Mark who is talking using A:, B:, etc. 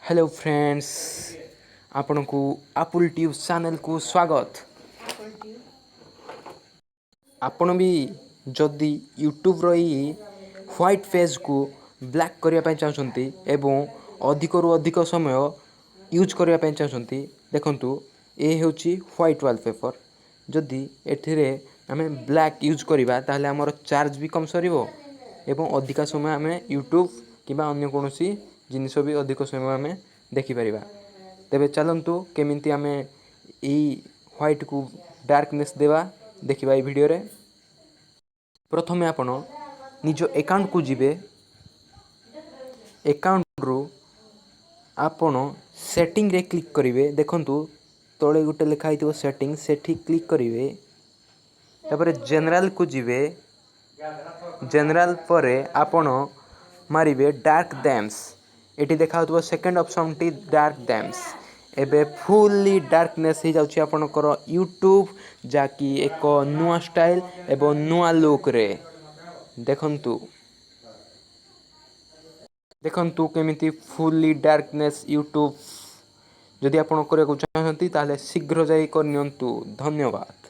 A: Hello friends, ଆପଣଙ୍କୁ apple tube ଚ୍ୟାନେଲ୍କୁ ସ୍ୱାଗତ। ଆପଣ ବି ଯଦି ୟୁଟ୍ୟୁବ୍ର ଏଇ ହ୍ୱାଇଟ୍ ପେଜ୍କୁ ବ୍ଲାକ୍ କରିବା ପାଇଁ ଚାହୁଁଛନ୍ତି ଏବଂ ଅଧିକରୁ ଅଧିକ ସମୟ ୟୁଜ୍ କରିବା ପାଇଁ ଚାହୁଁଛନ୍ତି, ଦେଖନ୍ତୁ, ଏ ହେଉଛି ହ୍ୱାଇଟ୍ ୱାଲପେପର୍। ଯଦି ଏଥିରେ ଆମେ ବ୍ଲାକ୍ ୟୁଜ୍ କରିବା, ତାହେଲେ ଆମର ଚାର୍ଜ ବି କମ୍ ସରିବ ଏବଂ ଅଧିକା ସମୟ ଆମେ ୟୁଟ୍ୟୁବ୍ କିମ୍ବା ଅନ୍ୟ କୌଣସି ଜିନିଷ ବି ଅଧିକ ସମୟ ଆମେ ଦେଖିପାରିବା। ତେବେ ଚାଲନ୍ତୁ, କେମିତି ଆମେ ଏଇ ହ୍ୱାଇଟ୍କୁ ଡାର୍କନେସ୍ ଦେବା, ଦେଖିବା ଏଇ ଭିଡ଼ିଓରେ। ପ୍ରଥମେ ଆପଣ ନିଜ ଆକାଉଣ୍ଟକୁ ଯିବେ। ଆକାଉଣ୍ଟରୁ ଆପଣ ସେଟିଂରେ କ୍ଲିକ୍ କରିବେ। ଦେଖନ୍ତୁ, ତଳେ ଗୋଟେ ଲେଖା ହେଇଥିବ ସେଟିଂ, ସେଠି କ୍ଲିକ୍ କରିବେ। ତାପରେ ଜେନେରାଲକୁ ଯିବେ। ଜେନେରାଲ ପରେ ଆପଣ ମାରିବେ ଡାର୍କ ଥିମ୍ସ। ଏଠି ଦେଖାହେଉଥିବ ସେକେଣ୍ଡ ଅପସନ୍ଟି, ଡାର୍କ ଥିମ୍ସ। ଏବେ ଫୁଲି ଡାର୍କନେସ୍ ହେଇଯାଉଛି ଆପଣଙ୍କର ୟୁଟ୍ୟୁବ୍, ଯାହାକି ଏକ ନୂଆ ଷ୍ଟାଇଲ୍ ଏବଂ ନୂଆ ଲୁକ୍ରେ। ଦେଖନ୍ତୁ, ଦେଖନ୍ତୁ କେମିତି ଫୁଲି ଡାର୍କନେସ୍ ୟୁଟ୍ୟୁବ୍। ଯଦି ଆପଣ କରିବାକୁ ଚାହୁଁଛନ୍ତି, ତାହେଲେ ଶୀଘ୍ର ଯାଇ କରିନିଅନ୍ତୁ। ଧନ୍ୟବାଦ।